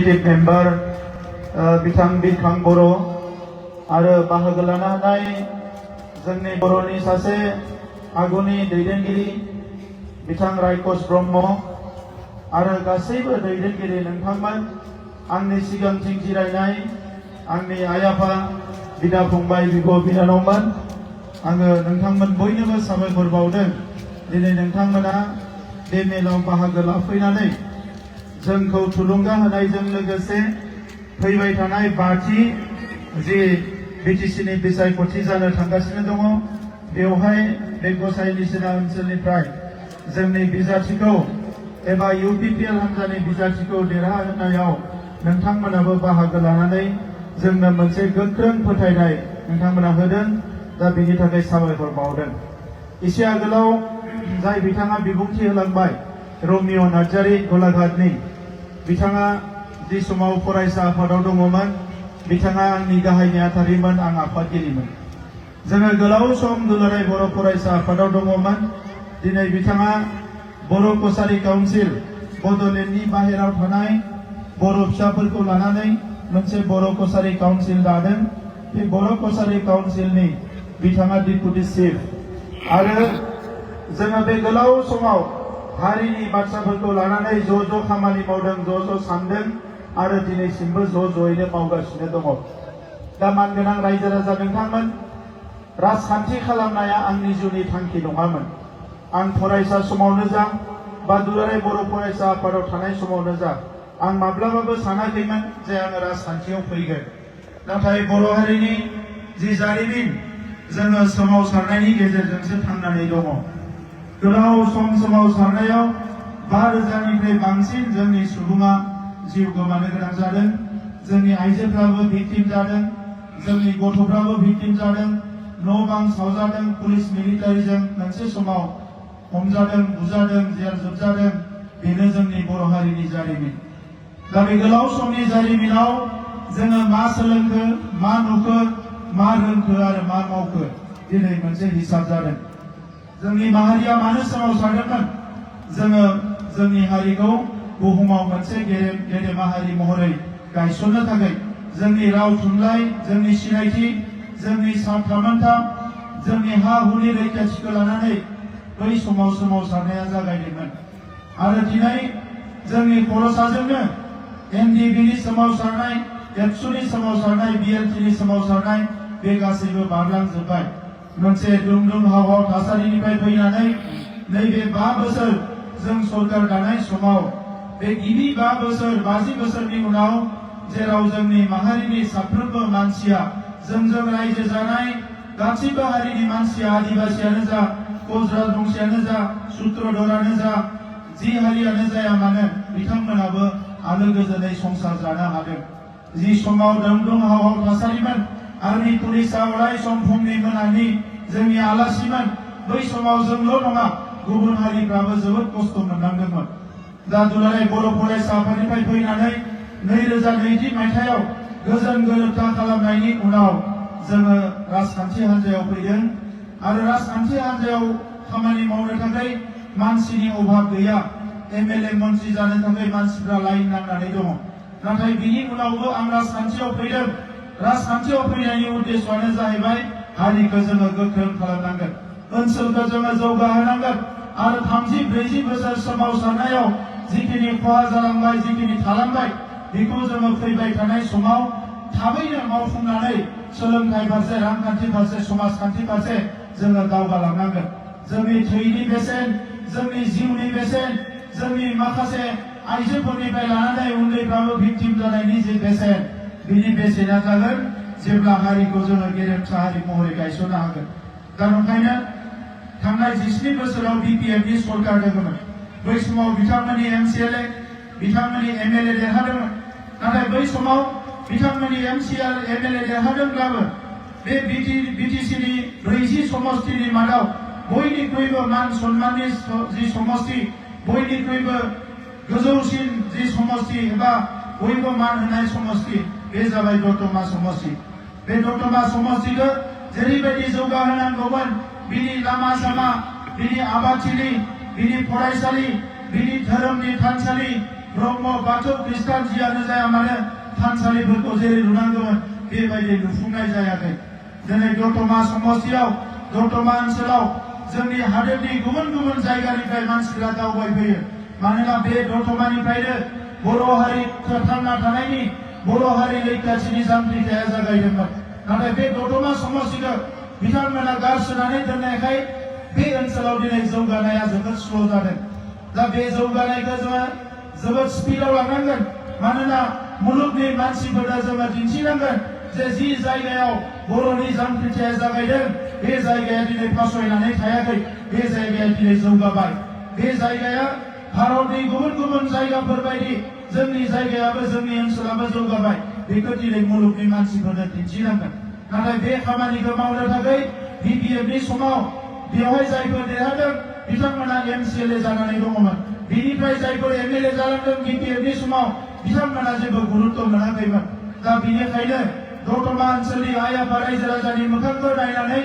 Executive member बिथां बिरखां बर' आरो बाहागो लानो हानाय जोंनि बर'नि सासे आगुनि दैदेनगिरि बिथां रायकस ब्रह्म आरो गासैबो दैदेनगिरि नोंथांमोन, आंनि सिगांथिं जिरायनाय आंनि आइ आफा, बिदा फंबाय, बिब' बिनानावमोन, आङो नोंथांमोन बयनोबो साबायखर बावदों। दिनै नोंथांमोना बे मेलाव बाहागो लाफैनानै जोंखौ थुलुंगा होनायजों लोगोसे फैबाय थानाय 5थि जि बिटिसिनि बिसायख'थि जानो थांगासिनो दङ, बेवहाय बे गसाइनिसिना ओनसोलनिफ्राय जोंनि बिजाथिखौ एबा UPPL हान्जानि बिजाथिखौ देरहाहोनायाव नोंथांमोनाबो बाहागो लानानै जोंनो मोनसे गोख्रों फोथायनाय नोंथांमोना होदों। दा बेनि थाखाय साबायखर बावदों। एसे आगोलाव जाय बिथाङा बिबुंथि होलांबाय, रमिय' नार्जारी गलाघाटनि, बिथाङा जि समाव फरायसा आफादाव दङमोन, बिथाङा आंनि गाहाय नेहाथारिमोन, आं आफादगिरिमोन। जोङो गोलाव सम दुलाराय बर' फरायसा आफादाव दङमोन। दिनै बिथाङा बर' कसारी काउन्सिल, बड'लेण्डनि बाहेराव थानाय बर' फिसाफोरखौ लानानै मोनसे बर' कसारी काउन्सिल दादों। बे बर' कसारी काउन्सिलनि बिथाङा डिपुटि चिफ। आरो जोङो बे गोलाव समाव हारिनि बाथ्राफोरखौ लानानै ज' खामानि मावदों, ज' सानदों आरो दिनैसिमबो ज'यैनो मावगासिनो दङ। दा मानगोनां रायजो राजा नोंथांमोन, राजखान्थि खालामनाया आंनि जिउनि थांखि नङामोन। आं फरायसा समावनो जा बा दुलाराय बर' फरायसा आफादाव थानाय समावनो जा, आं माब्लाबाबो सानाखैमोन जे आङो राजखान्थियाव फैगोन। नाथाय बर' हारिनि जि जारिमिन, जोङो सोमावसारनायनि गेजेरजोंसो थांनानै दङ। गोलाव सम सोमावसारनायाव 5,000निफ्राय बांसिन जोंनि सुबुङा जिउ गोमानो गोनां जादों। जोंनि आइजोफ्राबो भिक्टिम जादों, जोंनि गथ'फ्राबो भिक्टिम जादों, न' बां सावजादों, पुलिस मिलिटारिजों मोनसे समाव हमजादों, बुजादों, जेल जोबजादों। बेनो जोंनि बर' हारिनि जारिमिन। दा बे गोलाव समनि जारिमिनाव जोङो मा सोलोंखो, मा नुखो, मा रोंखो आरो मा मावखो, दिनै मोनसे हिसाब जादों। जोंनि माहारिया मानो सोमावसारदोंमोन? जोङो जोंनि हारिखौ बुहुमाव मोनसे गेदेमा हारि महरै गायसननो थाखाय जोंनि राव थुनलाइ, जोंनि सिनायथि, जोंनि थामोनथा, जोंनि हा हुनि रैखाथिखौ लानानै बै समाव सोमावसारनाया जागायदोंमोन। आरो दिनै जोंनि खर'साजोंनो NDBनि सोमावसारनाय, एबसुनि सोमावसारनाय, BLTनि सोमावसारनाय, बे गासैबो बारलांजोब्बाय। मोनसे दुम हाव थासारिनिफ्राय फैनानै नैबे 5 बोसोर जों सरकार दानाय समाव, बे गिबि 5 बोसोर 50 बोसोरनि उनाव जेराव जोंनि माहारिनि साफ्रोमबो मानसिया, जोंजों रायजो जानाय गासैबो हारिनि मानसिया, आदिबासियानो जा, कच राजबंशियानो जा, सूत्रधरानो जा, जि हारियानो जाया मानो, बिथांमोनाबो आलो गोजोनै संसार जानो हादों। जि समाव दुम हाव थासारिमोन, आर्मि पुलिसआ अराय सम फुंनि मोनानि जोंनि आलासिमोन, बै समाव जोंल' नङा, गुबुन हारिफ्राबो जोबोद खस्थ' मोननांदोंमोन। दा दुलाराय बर' फरायसा आफादनिफ्राय फैनानै 2002 मायथाइयाव गोजोन गोरोबथा खालामनायनि उनाव जोङो राजखान्थि हान्जायाव फैदों। आरो राजखान्थि हान्जायाव खामानि मावनो थाखाय मानसिनि अभाब गैया। MLA मन्त्रि जानो थाखाय मानसिफ्रा लाइन नांनानै दङ। नाथाय बिनि उनावबो आं राजखान्थियाव फैदों। राजखान्थियाव फैनायनि उद्देश्यआनो जाहैबाय हारिखौ जोङो गोख्रों खालामनांगोन, ओनसोलखौ जोङो जौगाहोनांगोन। आरो 30-40 बोसोर सोमावसारनायाव जिखिनि खहा जालांबाय, जिखिनि थालांबाय, बेखौ जोङो फैबाय थानाय समाव थाबैनो मावफुंनानै सोलोंथाइ फारसे, रांखान्थि फारसे, समाजखान्थि फारसे जोङो दावगालांनांगोन। जोंनि थैनि बेसेन, जोंनि जिउनि बेसेन, जोंनि माखासे आइजोफोरनिफ्राय लानानै उन्दैफ्राबो भिक्टिम जानायनि जि बेसेन, बिनि बेसेना जागोन जेब्ला हारिखौ जोङो गेरेमसा हारि महरै गायसननो हागोन। दा ओंखायनो थांनाय 27 बोसोराव BPFनि सरकार दङमोन। बै समाव बिथांमोननि MCLA, बिथांमोननि MLA देरहादोंमोन। नाथाय बै समाव बिथांमोननि MLA देरहादोंब्लाबो बे BTCनि 40 समष्टिनि मादाव बयनिख्रुइबो मान सन्माननि जि समष्टि, बयनिख्रुइबो गोजौसिन जि समष्टि एबा बयबो मान होनाय समष्टि, बे जाबाय दतमा समष्टि। बे दतमा समष्टिखौ जेरैबायदि जौगाहोनांगौमोन, बिनि लामा सामा, बिनि आबादथिलि, बिनि फरायसालि, बिनि धोरोमनि थानसालि, ब्रह्म बाथौ ख्रिस्टान जियानो जाया मानो थानसालिफोरखौ जेरै लुनांगौमोन बेबायदि लुफुंनाय जायाखै। दिनै दतमा समस्तियाव दतमा ओनसोलाव जोंनि हादोरनि गुबुन गुबुन जायगानिफ्राय मानसिफोरा दावबायफैयो। मानोना बे दतमानिफ्रायनो बर' हारि थांना थानायनि बर' हारि रैखाथिनि जांख्रिथाया जागायदोंमोन। नाथाय बे दतमा समस्तिखौ बिथांमोना गारसोनानै दोननायखाय बे ओनसोलाव दिनै जौगानाया जोबोद स्ल' जादों। दा बे जौगानायखौ जोङो जोबोद स्पिडआव लांनांगोन। मानोना मुलुगनि मानसिफोरनो जोङो दिन्थिनांगोन जे जि जायगायाव बर'नि जांख्रिथाया जागायदों बे जायगाया दिनै फासयनानै थायाखै, बे जायगाया दिनै जौगाबाय। बे जायगाया भारतनि गुबुन गुबुन जायगाफोर बायदि जोंनि जायगायाबो जोंनि ओनसोलाबो जौगाबाय। बेखौ दिनै मुलुगनि मानसिफोरनो दिन्थिनांगोन। नाथाय बे खामानिखौ मावनो थाखाय BPFनि समाव बेवहाय जायफोर देरहादों बिथांमोना MCLA जानानै दङमोन। बिनिफ्राय जायफोर MLA जालांदों BPFनि समाव बिथांमोना जेबो गुरुत्व मोनाखैमोन। दा बिनिखायनो दतमा ओनसोलनि आइ आफा रायजो राजानि मोखांखौ नायनानै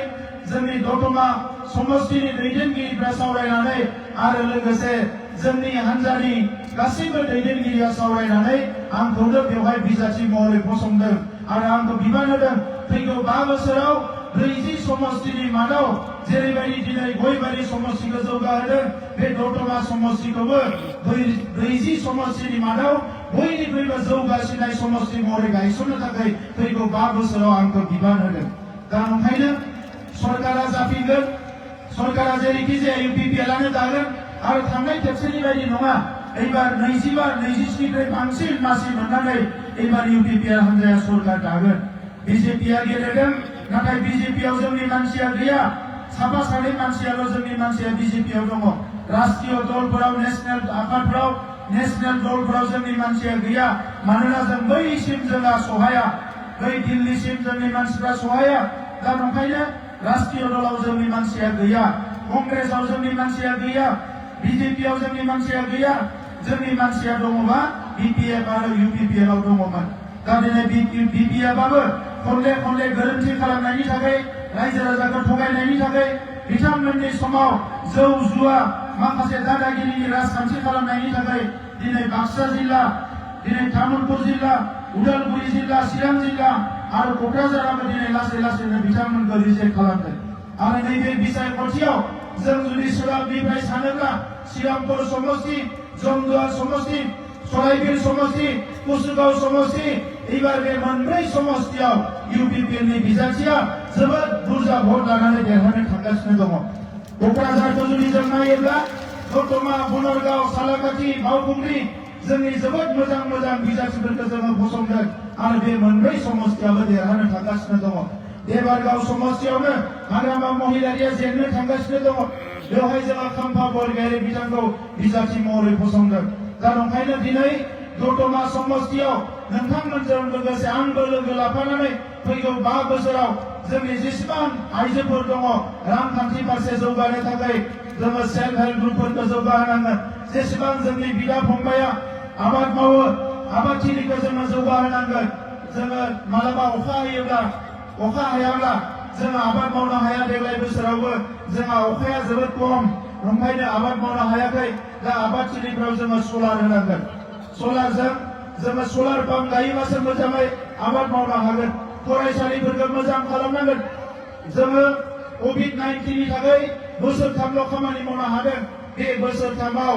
जोंनि दतमा समस्तिनि दैदेनगिरिफ्रा सावरायनानै आरो लोगोसे जोंनि हान्जानि गासैबो दैदेनगिरिया सावरायनानै आंखौनो बेवहाय बिजाथि महरै फसंदों आरो आंखौ बिबान होदों फैगौ 5 बोसोराव 40 समस्तिनि मादाव जेरैबायदि दिनै गयबारि समस्तिखौ जौगाहोदों बे दतमा समस्तिखौबो 40 समस्तिनि मादाव बयनिख्रुइबो जौगासिननाय समस्ति महरै गायसननो थाखाय फैगौ 5 बोसोराव आंखौ बिबान होदों। दा ओंखायनो सरकारा जाफिनगोन, सरकारा जेरैखि जाया UPPLआनो दागोन आरो थांनाय खेबसेनि बायदि नङा। एबार 22-23निफ्राय बांसिन मासि मोननानै एबार UPPL हान्जाया सरकार दागोन। BJPआ गेलेदों, नाथाय BJPआव जोंनि मानसिया गैया। साफा सानै मानसियाल' जोंनि मानसिया BJPआव दङ। राष्ट्रीय दलफोराव, नेशनेल आफादफोराव, नेशनेल दलफोराव जोंनि मानसिया गैया। मानोना जों बैसिम जोंहा सहाया, बै दिल्लीसिम जोंनि मानसिफ्रा सहाया। दा ओंखायनो राष्ट्रीय दलाव जोंनि मानसिया गैया, कंग्रेसआव जोंनि मानसिया गैया, BJPआव जोंनि मानसिया गैया। जोंनि मानसिया दङबा BPF आरो UPPLआव दङमोन। दा दिनै BPFआबो खनले खनले गोरोन्थि खालामनायनि थाखाय, रायजो राजाखौ थगायनायनि थाखाय, बिथांमोननि समाव जौ जुवा माखासे दादागिरिनि राजखान्थि खालामनायनि थाखाय दिनै बाक्सा जिल्ला, दिनै तामुलपुर जिल्ला, उदालगुरि जिल्ला, चिरां जिल्ला आरो क'क्राझाराबो दिनै लासै लासैनो बिथांमोनखौ रिजेक्ट खालामदों। आरो नैबे बिसायख'थियाव जों जुदि सोनाबनिफ्राय सानोब्ला श्रीरामपुर समस्ति, जमदुवार समस्ति, सराइबिल समस्ति, कुसुगाव समस्ति, एबार बे मोनब्रै समस्तियाव UPPLनि बिजाथिया जोबोद बुरजा भट लानानै देरहानो थांगासिनो दङ। क'क्राझारखौ जुदि जों नायोब्ला दतमा, बनरगाव, सालाकाथि, मावखुंग्रि जोंनि जोबोद मोजां मोजां बिजाथिफोरखौ जोङो फसंदों आरो बे मोनब्रै समस्तियाबो देरहानो थांगासिनो दङ। देबारगाव समस्तियावनो हाग्रामा महिलारिया जेननो थांगासिनो दङ। बेवहाय जोङो खाम्फा बरगयारि बिथांखौ बिजाथि महरै फसंदों। दा ओंखायनो दिनै दतमा समस्तियाव नोंथांमोनजों लोगोसे आंबो लोगो लाफानानै फैगौ 5 बोसोराव जोंनि जेसेबां आइजोफोर दङ रांखान्थि फारसे जौगानो थाखाय जोङो सेल्फ हेल्प ग्रुपफोरखौ जौगाहोनांगोन। जेसेबां जोंनि बिदा फंबाया आबाद मावो, आबादथिलिखौ जोङो जौगाहोनांगोन। जोङो मालाबा अखा हायोब्ला, अखा हायाब्ला जोङो आबाद मावनो हाया। देग्लाय बोसोरावबो जोंहा अखाया जोबोद खम, ओंखायनो आबाद मावनो हायाखै। दा आबादथिलिफ्राव जोङो सलार होनांगोन। सलारजों जोङो सलार पाम्प गायोबासो मोजाङै आबाद मावनो हागोन। फरायसालिफोरखौ मोजां खालामनांगोन। जोङो COVID-19नि थाखाय बोसोरथामल' खामानि मावनो हादों। बे बोसोरथामाव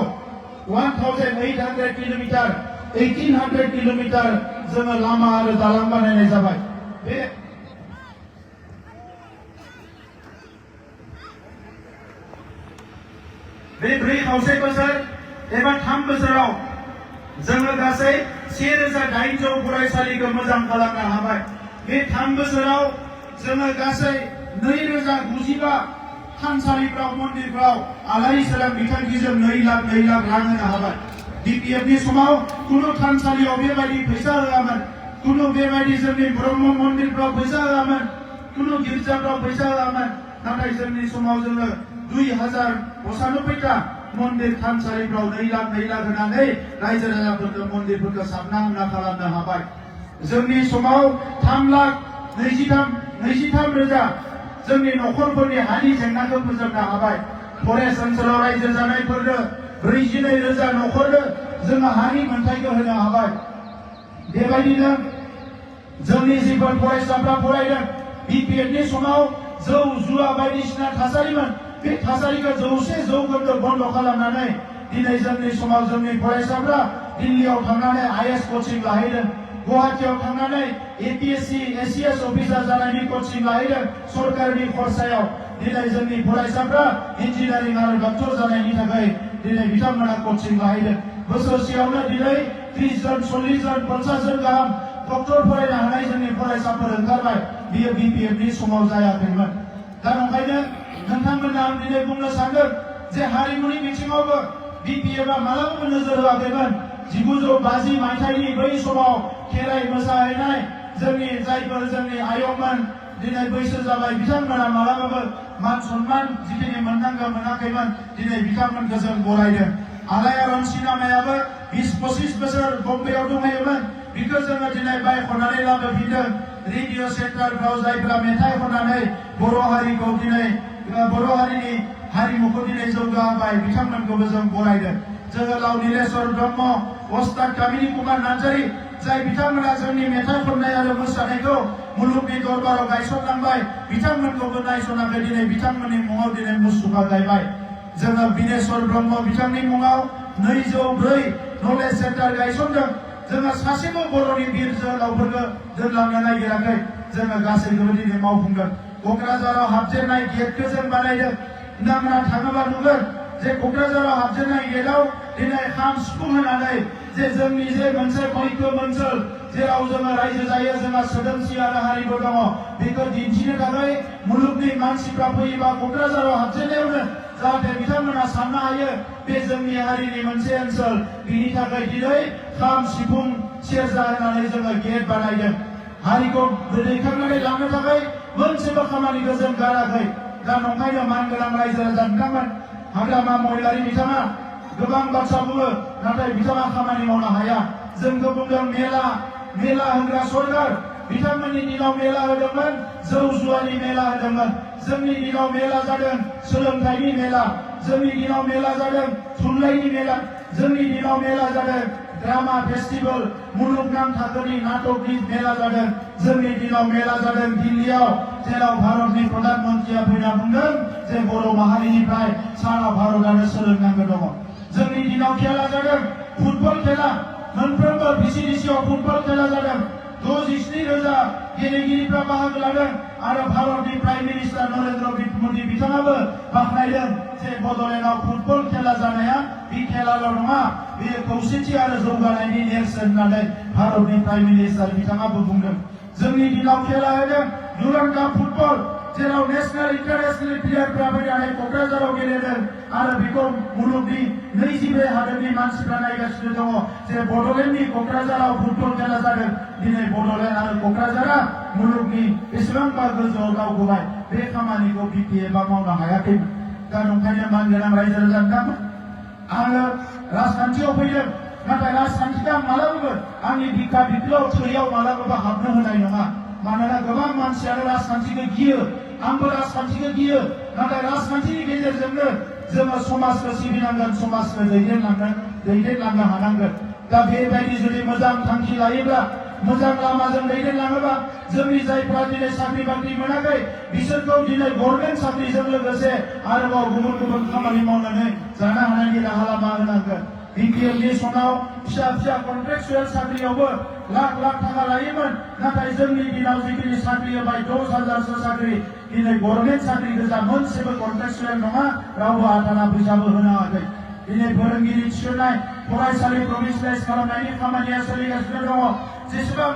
1800 किल'मिटार, 1800 किल'मिटार जोङो लामा आरो दालां बानायनाय जाबाय। बे 4 बोसोर एबा 3 बोसोराव जोङो गासै 1800 फरायसालिखौ मोजां खालामनो हाबाय। बे 3 बोसोराव जोङो गासै 2095 थानसालिफ्राव, मन्दिरफ्राव आलारि सोरां बिथांखिजों 2 लाख रां होनो हाबाय। BPFनि समाव कुनु थानसालियाव बेबायदि फैसा होआमोन, कुनु बेबायदि जोंनि ब्रह्म मन्दिरफ्राव फैसा होआमोन, कुनु गिर्जाफ्राव फैसा होआमोन। नाथाय जोंनि समाव जोङो 2095टा मन्दिर थानसालिफ्राव 2 लाख होनानै रायजो राजाफोरखौ मन्दिरफोरखौ साबना हामना खालामनो हाबाय। जोंनि समाव 3,23,000 जोंनि न'खरफोरनि हानि जेंनाखौ फोजोबनो हाबाय। फरेस्ट ओनसोलाव रायजो जानायफोरनो 42,000 न'खरनो जोङो हानि मोनथायखौ होनो हाबाय बेबायदिनो जोंनि जिफोर फरायसाफ्रा फरायदों बिपिएडनि समाव जौ जुवा बायदिसिना थासारिमोन बे थासारिखौ 100% बन्द खालामनानै दिनै जोंनि समाव जोंनि फरायसाफ्रा दिल्लीयाव थांनानै आईएएस कोचिं लाहैदों गुवाहाटीयाव थांनानै एपीएससी एसीएस अफिसार जानायनि कोचिं लाहैदों सरकारनि खरसायाव दिनै जोंनि फरायसाफ्रा इन्जिनियारिं आरो डक्टर जानायनि थाखाय दिनै बिथांमोना कोचिं लाहैदों बोसोरसेयावनो दिनै 30 जन 40 जन 50 जन गाहाम डक्टर फरायनो हानाय जोंनि फरायसाफोर ओंखारबाय बियो बिपिएडनि समाव जायाखैमोन दा ओंखायनो नोंथांमोननो आं दिनै बुंनो सानदों जे हारिमुनि बिथिङावबो बिपिएडआ मालाबाबो नोजोर होआखैमोन 1950 मायथाइनि बै समाव खेराइ मोसाहैनाय जोंनि जायफोर जोंनि आयंमोन दिनै बैसो जाबाय बिथांमोना मालाबाबो मान सन्मान जिखिनि मोननांगौ मोनाखैमोन दिनै बिथांमोनखौ जों बरायदों आलायारन सिनेमायाबो 20-25 बोसोर बम्बेआव दंहैयोमोन बेखौ जोङो दिनै बायख'नानै लाबोफिनदों रेडिअ सेन्टारफ्राव जायफ्रा मेथाइ खननानै बर' हारिखौ दिनै बर' हारिनि हारिमुखौ दिनै जौगाहोबाय बिथांमोनखौबो जों बरायदों जोहोलाव नीलेश्वर ब्रह्म अस्ताद कामिनी कुमार नार्जारी जाय बिथांमोना जोंनि मेथाइ खननाय आरो मोसानायखौ मुलुगनि दरबाराव गायसनलांबाय बिथांमोनखौबो नायसनाखै दिनै बिथांमोननि मुङाव दिनै मुसुखा गायबाय जोङो बिनेश्वर ब्रह्म बिथांनि मुङाव 204 नलेज सेन्टार गायसनदों जोङो सासेबो बर'नि बिर जोहोलावफोरखौ दोनलांनो नागिराखै जोङो गासैखौबो दिनै मावफुंदों क'क्राझाराव हाबजेननाय गेटखौ जों बानायदों नोंथांमोना थाङोबा नुगोन जे क'क्राझाराव हाबजेननाय गेटआव दिनै खाम सिफुं होनानै जे जोंनि जे मोनसे मैखोम ओनसोल जेराव जोङो रायजो जायो जोंहा सोदोमस्रि आरो हारिमु दङ बेखौ दिन्थिनो थाखाय मुलुगनि मानसिफ्रा फैयोबा क'क्राझाराव हाबजेननायावनो जाहाथे बिथांमोना साननो हायो बे जोंनि हारिनि मोनसे ओनसोल बिनि थाखाय दिनै खाम सिफुं सेरजा होनानै जोङो गेट बानायदों हारिखौ दैखांनानै लांनो थाखाय मोनसेबो खामानिखौ जों गाराखै दा नंखायनो मानगोनां रायजो राजा बिथांमोन हाग्रामा महिलारि बिथाङा गोबां बाथ्रा बुङो नाथाय बिथाङा खामानि मावनो हाया जोंखौ बुंदों मेला होग्रा सरकार बिथांमोननि दिनाव मेला होदोंमोन जौ जुवानि मेला होदोंमोन जोंनि दिनाव मेला जादों सोलोंथाइनि मेला जोंनि दिनाव मेला जादों थुनलाइनि मेला जोंनि दिनाव मेला जादों ड्रामा फेस्टिभेल मुलुगनां थाखोनि नाटकनि मेला जादों जोंनि दिनाव मेला जादों दिल्लीयाव जेराव भारतनि प्रधान मन्त्रिया फैना बुंदों जे बर' माहारिनिफ्राय सारा भारतआनो सोलोंनांगौ दङ जोंनि दिनाव खेला जादों फुटबल खेला मोनफ्रोमबो भिसिडिसिआव फुटबल खेला जादों 67,000 गेलेगिरिफ्रा बाहागो लादों आरो भारतनि प्राइम मिनिस्टार नरेन्द्र मोदी बिथाङाबो बाख्नायदों जे बड'लेण्डआव फुटबल खेला जानाया बे खेलाल' नङा बेयो खौसेथि आरो जौगानायनि नेरसोन होननानै भारतनि प्राइम मिनिस्टार बिथाङाबो बुंदों जोंनि दिनाव खेला होदों डुरान्ड काप फुटबल जेराव नेशनेल इन्टारनेशनेल प्लेयारफ्रा फैनानै क'क्राझाराव गेलेदों आरो बेखौ मुलुगनि 22 हादोरनि मानसिफ्रा नायगासिनो दङ जे बड'लेण्डनि क'क्राझाराव फुटबल खेला जादों दिनै बड'लेण्ड आरो क'क्राझारा मुलुगनि बेसेबांबा गोजौआव दावखोबाय बे खामानिखौ बिपिएफआ मावनो हायाखैमोन दा नंखायनो मानगोनां रायजो राजा बिथांमोन आङो राजखान्थियाव फैदों नाथाय राजखान्थिखौ आं मालाबाबो आंनि बिखा बिख्लोआव थैयाव मालाबाबो हाबनो होनाय नङा मानोना गोबां मानसियानो राजखान्थिखौ गियो आंबो राजखान्थिखौ गियो नाथाय राजखान्थिनि गेजेरजोंनो जोङो समाजखौ सिबिनांगोन समाजखौ दैदेनलांनो हानांगोन दा बेबायदि जुदि मोजां थांखि लायोब्ला मोजां लामाजों दैदेनलाङोबा जोंनि जायफ्रा दिनै साख्रि बाख्रि मोनाखै बिसोरखौ दिनै गभर्नमेन्ट साख्रिजों लोगोसे आरोबाव गुबुन खामानि मावनानै जानो हानायनि राहा लामा होनांगोन बिपिएलनि समाव फिसा कन्ट्रेक्चुयेल साख्रियावबो लाख थाखा लायोमोन नाथाय जोंनि दिनाव जिखिनि साख्रि होबाय 10,000सो साख्रि दिनै गभर्नमेन्ट साख्रि गोजा मोनसेबो कन्ट्रेक्चुयेल नङा रावबो आथाना फैसाबो होनो हायाखै दिनै फोरोंगिरि थिसननाय फरायसालि प्रभिन्सियेलाइज खालामनायनि खामानिया सोलिगासिनो दङ जेसेबां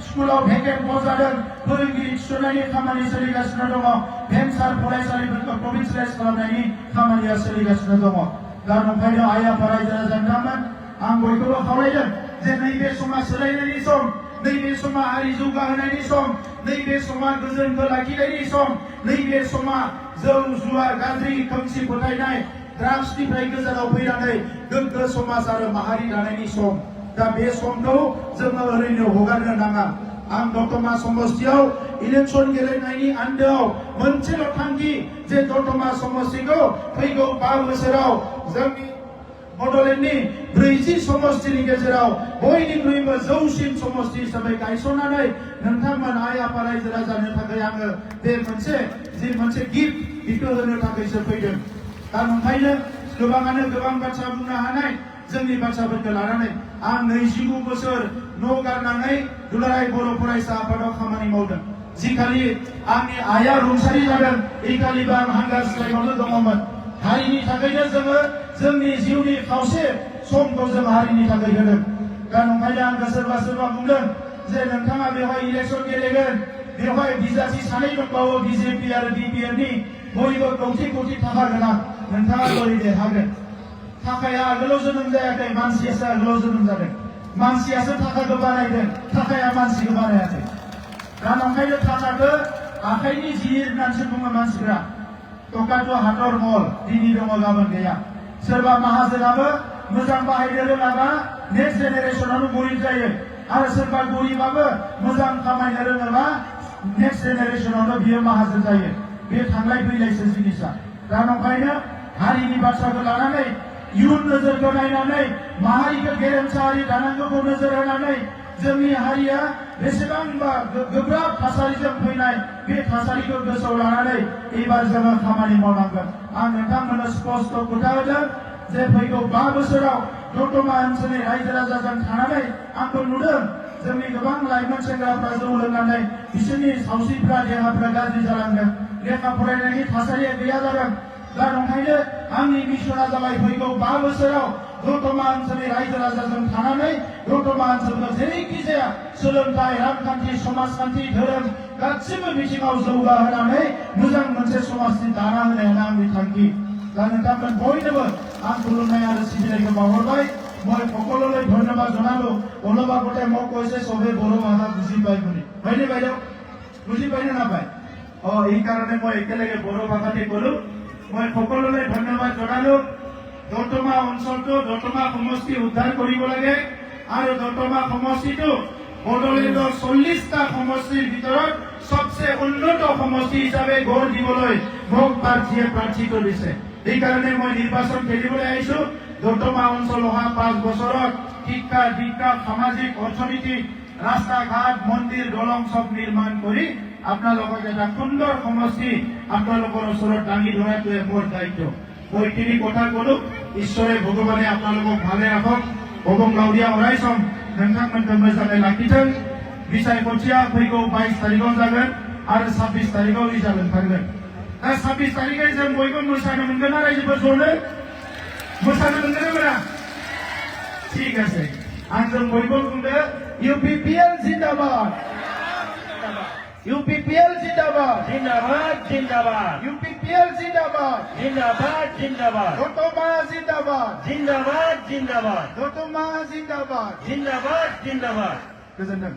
स्कुलाव भेकेन्ट पस्ट जादों फोरोंगिरि थिसननायनि खामानि सोलिगासिनो दङ भेन्सार फरायसालिफोरखौ प्रभिन्सियेलाइज खालामनायनि खामानिया सोलिगासिनो दङ दा नंखायनो आइ आफा रायजो राजा बिथांमोन आं बयखौबो खावलायदों जे नैबे समा सोलायनायनि सम नैबे समा हारि जौगाहोनायनि सम नैबे समा गोजोनखौ लाखिनायनि सम नैबे समा जौ जुवा गाज्रि खोमसि फोथायनाय ड्राग्सनिफ्राय गोजानाव फैनानै गोग्गो समाज आरो माहारि दानायनि सम दा बे समखौ जोङो ओरैनो हगारनो नाङा आं दतमा समष्टियाव इलेक्सन गेलेनायनि आन्दोआव मोनसेल' थांखि जे दतमा समष्टिखौ फैगौ 5 बोसोराव जोंनि बड'लेण्डनि 40 समष्टिनि गेजेराव बयनिख्रुइबो जौसिन समष्टि हिसाबै गायसननानै नोंथांमोन आइ आफा रायजो राजानो थाखाय आङो बे मोनसे गिफ्ट बेखौ होनो थाखायसो फैदों। दा ओंखायनो गोबाङानो गोबां बाथ्रा बुंनो हानाय जोंनि बाथ्राफोरखौ लानानै आं 29 बोसोर न' गारनानै दुलाराय बर' फरायसा आफादाव खामानि मावदों। जिखालि आंनि आइया रुंसारि जादों इखालिबो आं हांगार स्ट्राइकआवनो दङमोन। हारिनि थाखायनो जोङो जोंनि जिउनि खावसे समखौ जों हारिनि थाखाय होदों। दा ओंखायनो आंखौ सोरबा बुंदों जे नोंथाङा बेवहाय इलेक्सन गेलेगोन, बेवहाय बिजाथि सानै दंबावो बिजेपि आरो बिपिएफनि बयबो कौटि थाखा गोनां, नोंथाङा बोरै देरहागोन? थाखाया आगोलाव जोनोम जायाखै, मानसियासो आगोलाव जोनोम जादों। मानसियासो थाखाखौ बानायदों, थाखाया मानसिखौ बानायाखै। दा ओंखायनो थाखाखौ आखाइनि जिर होननानैसो बुङो मानसिफ्रा। टकाथ' हाथर मल, दिनै दङ गाबोन गैया। सोरबा माहाजोनाबो मोजां बाहायनो रोङाबा नेक्स्ट जेनेरेसनावनो गरिब जायो, आरो सोरबा गरिबाबो मोजां खामायनो रोङोबा नेक्स्ट जेनेरेसनावनो बियो माहाजोन जायो। बे थांलाय फैलायसो जिनिसा। दा ओंखायनो हारिनि बाथ्राखौ लानानै इयुन नोजोरखौ नायनानै माहारिखौ गेरेमसा हारि दानांगौखौ नोजोर होनानै जोंनि हारिया बेसेबांबा गोब्राब थासारिजों फैनाय बे थासारिखौ गोसोआव लानानै एबार जोङो खामानि मावनांगोन। आं नोंथांमोननो स्पष्ट खोथा होदों जे फैगौ 5 बोसोराव दतमा ओनसोलनि रायजो राजाजों थानानै आंखौ नुदों जोंनि गोबां लाइमोन सेंग्राफ्रा जौ लोंनानै बिसोरनि सावस्रिफ्रा देहाफ्रा गाज्रि जालांदों, लेखा फरायनायनि थासारिया गैया जादों। दा ओंखायनो आंनि मिशना जाबाय फैगौ 5 बोसोराव दतमा ओनसोलनि रायजो राजाजों थानानै दतमा ओनसोलखौ जेरैखि जाया सोलोंथाइ, रांखान्थि, समाजखान्थि, धोरोम गासिबो बिथिङाव जौगाहोनानै मोजां मोनसे समाजनि दाना होनायानो आंनि थांखि। दा नोंथांमोन बयनोबो आं खुलुमनाय आरो सिबिनायखौ बावहरबाय। মই সকলোলৈ ধন্যবাদ জনালো। অলপ আগতে মোক কৈছে সবে বড়ো ভাষা বুজি পায় বুলি, হয়নে বাইদেউ? বুজি পায়নে নাপায়? এই কাৰণে মই একেলগে বড়ো ভাষাতে কলো। মই সকলোলৈ ধন্যবাদ জনালো। দতমা অঞ্চলটো দতমা সমষ্টি উদ্ধাৰ কৰিব লাগে, আৰু দতমা সমষ্টিটো বড়োলেণ্ডৰ 40টা সমষ্টিৰ ভিতৰত সবচে উন্নত সমষ্টি হিচাপে গঢ় দিবলৈ মোক প্ৰাৰ্থীয়ে প্ৰাৰ্থিত দিছে। এইকাৰণে মই নিৰ্বাচন খেলিবলৈ আহিছো। দতমা অঞ্চল অহা 5 বছৰত শিক্ষা, দীক্ষা, সামাজিক, অৰ্থনৈতিক, ৰাস্তা ঘাট, মন্দিৰ, দলং সব নিৰ্মাণ কৰি আপোনালোকক এটা সুন্দৰ সমষ্টি আপোনালোকৰ ওচৰত দাঙি ধৰাটোৱে মোৰ দায়িত্ব। মই তিনি কথা কলো। ঈশ্বৰে ভগৱানে আপোনালোকক ভালে ৰাখক। অবং লাউৰিয়া অৰাইসम नोंथांमोनखौ मोजाङै लाखिथों। बिसायख'थिया फैगौ 22 तारिखआव जागोन आरो 26 तारिखआव रिजाल्ट ओंखारगोन। दा 26 तारिखै जों बयबो मोसानो मोनगोन ना रायजोफोर ज'नो? मोसानो मोनगोन ना मोना? ঠিক আছে। आंजों बयबो बुंदो इउपिपिएल जिन्दाबाद, यूपीपीएल जिंदाबाद, जिंदाबाद जिंदाबाद, यूपीपीएल जिंदाबाद, जिंदाबाद जिंदाबाद, दतमा जिंदाबाद, जिंदाबाद जिंदाबाद, दतमा जिंदाबाद, जिंदाबाद जिंदाबाद। गोजोनथों।